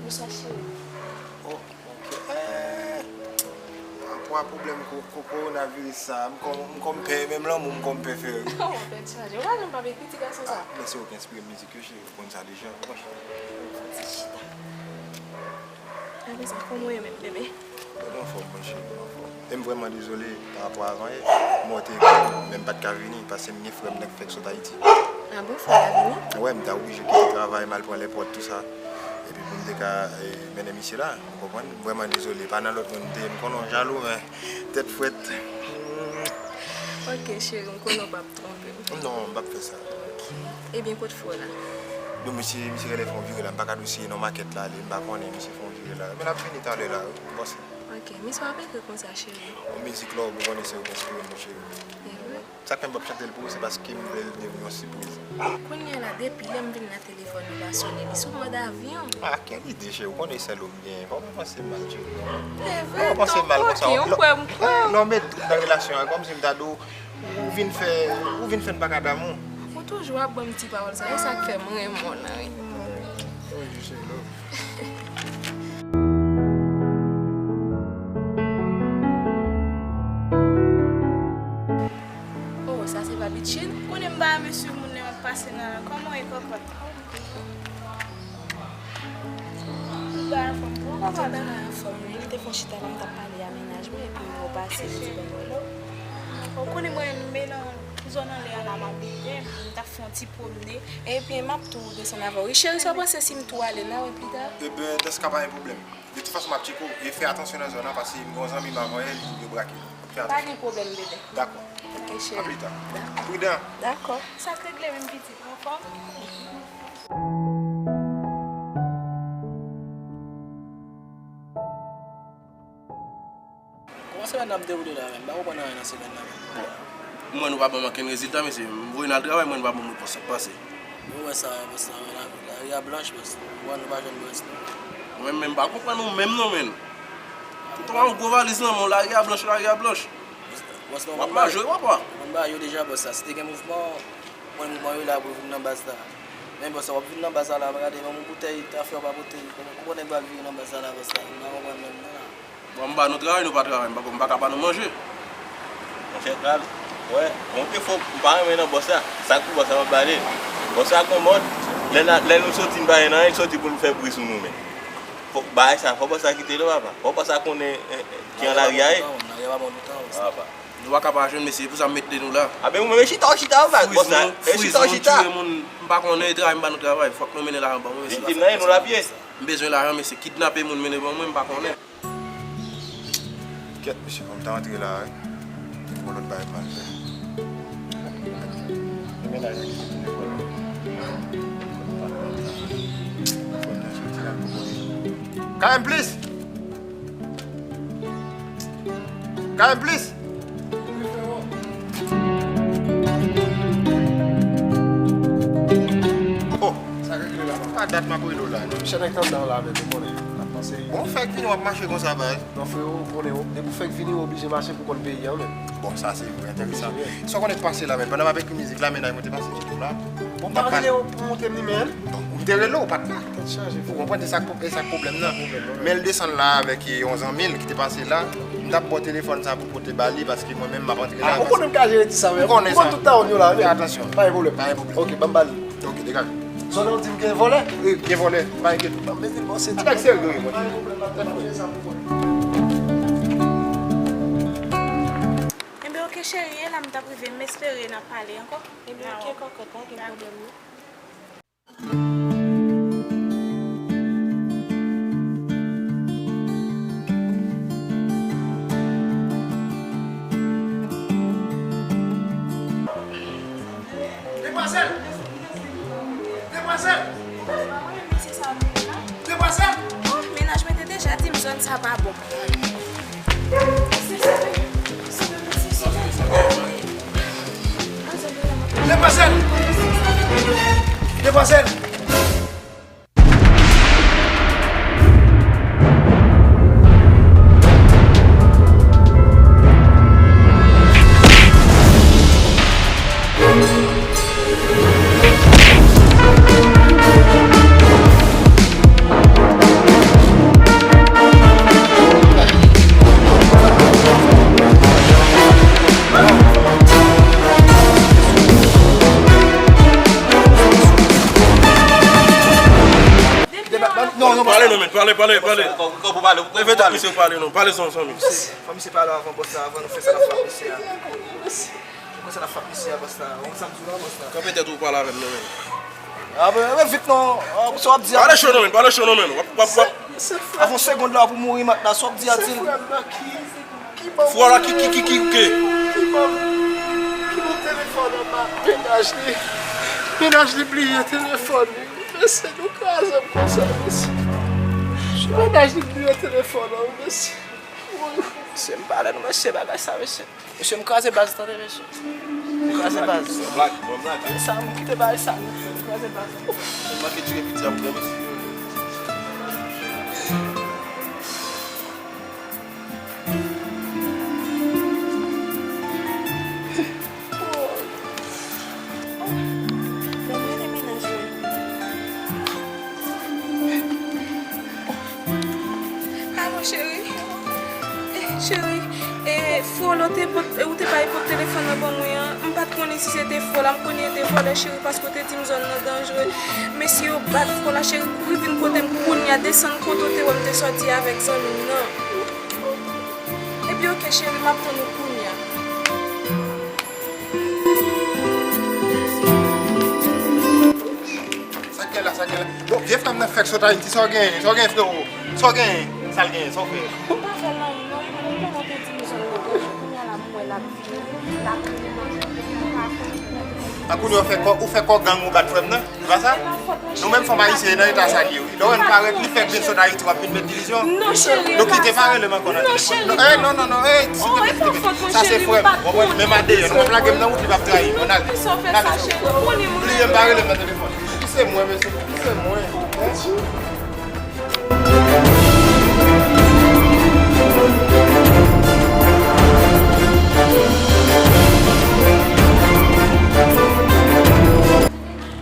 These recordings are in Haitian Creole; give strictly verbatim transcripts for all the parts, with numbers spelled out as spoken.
Bonswa, cheri. Oh, ok. Eh, apwa pwoblèm ko-, ko-, kowonaviris sa, m kon, m konn pè, menm lanmou m konn pè fè. Oh, w ap byen chanje. Ou pa janm pa byen kritik gason sa. Ah, men se ou ki enspire m mizik yo, cheri. Ou konn sa deja, ou konprann? Ti chita. Apre sa, kòman w ye menm, bebe? Mwen anfòm, mon cheri, mwen anfòm. E m vrèman dezole pa rapò a avan yè. Mwen te ekri w, men m pa t ka vini, paske m gen frè m nan k fèk sot Ayiti. Ah bon, frè w la vini? Wè, m ta oblije kite travay, m al pran lèpòt, tou sa. Epi pou m te ka, e, mennen misye la, ou konprann? M vrèman dezole, pa nan lòt moun m te ye, m konnen w jalou, men tèt frèt. Hmm. Ok, cheri, m konnen w p ap twonpe m. Non, m p ap fè sa. Ok. Ebyen, kot frè w la? Bon, misye, misye genlè fè yon vire la, m pa ka di w si e nan makèt la li ye, m pa konnen, misye fè yon vire la. Men l ap vini talè la, wi, m panse. Ok, misye ap ekri konsa, cheri. Yon mizik love, ou konnen se ou ki enspire m, mon cheri. E vre? Sa k fè m p ap chante l pou ou, se paske m vle l devni yon sipriz. Kounye a la, depi lè m vin la, telefòn ou pa sonnen, li sou mòd avyon. Ah, kèl ide, cheri, ou konnen sèl ou m genyen. Fò w pa panse m mal, cheri. E vre, fò w pa panse m mal konsa. Yon kwè m kwè w. Non, men nan relasyon an, kòmsi m ta di w, ou vin fè, ou vin fè n pa ka damou. Ou toujou ap ban m ti pawòl sa, e sa k fè m renmen w lan, wi. Wi, cheri, love. Oh, sa se pa Bitchin? Konnen m pa renmen swiv moun lè m ap pase nan la. Kòman w ye, kòkòt? Tout bagay anfòm pou ou, kòkòt? Tout bagay anfòm, wi. M te fè yon chita la, m t ap pale a mennaj mwen, epi m wè w pase, m di ban m hello. Ou konnen mwen, m nan zòn anlè a la m abite, m t ap fè yon ti pwomne. Ebyen, m ap tou desann avè w. Wi, cheri, sa w panse si m tou ale la, wi, pita? Ebyen, dans ce cas, pa gen pwoblèm. De tout fason, m ap tcheke w. E fè atansyon nan zòn nan, paske m gen yon zanmi m avan yè, li, yo brake l. Fè atansyon. Pa gen pwoblèm, bebe. Dakò. Ok, cheri. A pita. Dakò. Pridan. Dakò. Sa k regle menm pitit, ou anfòm? Kòman semèn nan ap dewoule la menm? M pa konprann anyen nan semèn nan menm. Bon, m wè nou pa ban m okenn rezilta, mesye. M voye n al travay, m wè nou pa ban m repons. Sa k pase? Ou wè sa, bòs la, lari a blanch, bòs. Ou wè nou pa jwenn bòs la. Mwen menm, menm pa konprann ou menm non, menn. Tout an yon gwo valiz nan men w, lari a blanch, lari a blanch. Bòs la, w ap mache, papa. Ou konn bagay yo deja, bòs la. Si te gen mouvman, ou konn mouvman yo la pou vin nan baz la. Men bòs la, w ap vin nan baz la, la, gade, menm yon boutèy afè w pa pote, kòman, kòman nèg pral vire nan baz la, la, bòs la? M pa konprann menm non la. Bon, m ba nou travay, nou pa travay, m pa, m pa ka ba nou manje. Monchè Kral, wè, yon defo m pa renmen nan bòs la. Sa k pou bòs la, m ap ba li l. Bòs la gon mòd, lè n a, lè nou soti, n pa gen anyen, l soti pou l fè bri sou nou menm. Fòk bagay sa, fò bòs la kite l, papa. Fò bòs la konnen, eh, eh, ki an lari a ye. Lari a pa bon toutan, lari a pa bon toutan, bòs la. Papa. Nou pa ka pa jwenn, mesye, se pou sa m met de nou la. A ben, ou menm, e chita w chita, bòs la. E chita w chita. Fwiz nou, fwiz nou tire moun, m pa konnen, e travay, m ba nou travay. Fòk nou mennen lajan ban mwen, mesye. Viktim nan, e nou l ap ye. M bezwen lajan, mesye. Kidnape moun, mennen ban mwen, m pa konnen. Kèt, mesye, fò m ta antre la, wi. Gen yon lòt bagay m al fè. Gen mennaj mwen ki te telefone. Fò m ta soti la pou mwen. K M Plis! K M Plis! Oh! Sa k regle la? Pa dat m ap rele w la, non. Chè nèg tann nan la, men, ou konnen. N ap panse. Bon, fèk vini, w ap mache konsa, baz. Non, frewo, ou konnen, depi w fèk vini, ou oblije mache pou konn peyi a, men. Bon, sa se vre, enteresan. Sa w konnen k pase la, men, pandan m ap ekri mizik la, mennaj mwen te pase sou la. Bon, m pa rele w pou montre m li, men. Bon, ou te rele w, ou pa t la. Tèt chaje, frewo. Ou konprann, se sa k, e sa k pwoblèm nan. Men l desann la avèk, e, yon zanmi l ki te pase la. M t ap ba w telefòn sa pou pote ba li, paske mwen menm m ap antre la. Ah, ou konnen m ka jere ti sa, men. Ou konnen sa. Ou konn tout tawon yo la, men. Fè atansyon. Pa gen pwoblèm. Pa gen pwoblèm. Ok, ban m ba li. Ok, degaje. Zòn nan di m gen vòlè? Wi, gen vòlè. Pa enkyete w. Ban m mete l bò senti. Nèg serye, wi, mwen. Pa gen pwoblèm, m ap fè sa pou mwen. Enben, ok, cheri, e la m t ap rive, m espere n ap pale ankò. Enben, ok, kòkòt, pa gen pwoblèm, non. Oh, mennaj mwen te deja di m zòn sa pa bon. Demwazèl! Demwazèl! Non, non, pale non, men, pale, pale, pale. Leve tèt misye, pale non, pale zanmi. Fò misye pale avan bòs la, avan nou fè sa n ap fè misye a. Fò sa n ap fè misye a, bòs la. Ou konn sa m di w la, bòs la. Kanpe tèt ou pale avè m non, men. Ah, ben, ben, vit non. Ah, sa w ap di a. Pale cho non, men, pale cho non, men. W ap, w ap, w ap. Avan segonn la pou mouri matla, sa w ap di a di l. Fwa la ki, ki, ki, ki, ki. Ki ban, ki ban telefòn an ba mennaj li. Mennaj li bliye telefòn li. Mesye, nou kraze m konsa, mesye. Mennaj li bliye telefòn an, mesye. Mesye, m pale nou, mesye, bagay sa, mesye. Mesye, m kraze baz, tande, mesye. M kraze baz. Mwen blak, mwen blak. Sa, m kite bagay sa, m kraze baz. M manke tire piti a pou mesye. Alo, cheri. Eh, cheri, eh, frè w la te pot, eh, ou te bay pot telefòn nan ban mwen an. M pa t konnen si se te frè w la, m konnen e te vòlè, cheri, paske w te di m zòn nan danjere. Mesye yo bat frè w la, cheri, kouri vin kote m kounye a, desann kote w te wè m te sòti avèk zanmi m nan. Epi oke, cheri, m ap tann ou kounye a. Sa k gen la, sa k gen la? Bon, vye fanm nan fèk sot Ayiti, sa w genyen, sa w genyen, frewo? Sa w genyen, sa l genyen, sa w fè? M pa fè l anyen non, frè, ou konnen w te di m zòn nan danjere, kounye a la m wè l ap vini, l ap vini, m ap vini, m pa konn. An kounye a w fè kò, ou fè kò gang ou bat frè m nan, se pa sa? Nou menm fanm ayisyen nan eta sa l ye wi. Lè w wè n parèt, li fèk vin sot Ayiti, w ap vin met divizyon. Non, cheri, e pa sa. Nou kite, pa rele m ankò nan telefòn. Non, eh, non, non, non, eh, silteplè, silteplè. Sa se frè m. Ou konprann? Menm a deyò, nou p ap lage m nan wout, li p ap trayi m. Ann ale. Ann ale. Bliye m, pa rele m nan telefòn. Poukisa se mwen, mesye? Poukisa se mwen?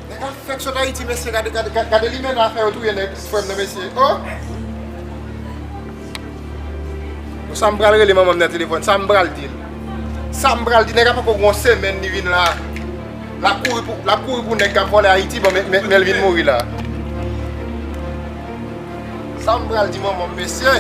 Nèg ap fèk sot Ayiti, mesye, gade, gade, gade, gade limena afè yo touye nèg frè m nan, mesye. Oh! Bon, sa m pral rele manman m nan telefòn, sa m pral di l. Sa m pral di, nèg ap poko gon semèn li vin la. L ap kouri pou, l ap kouri pou nèg k ap vòlè Ayiti, bon, men, men, men l vin mouri la. Sa m pral di manman m, mesye?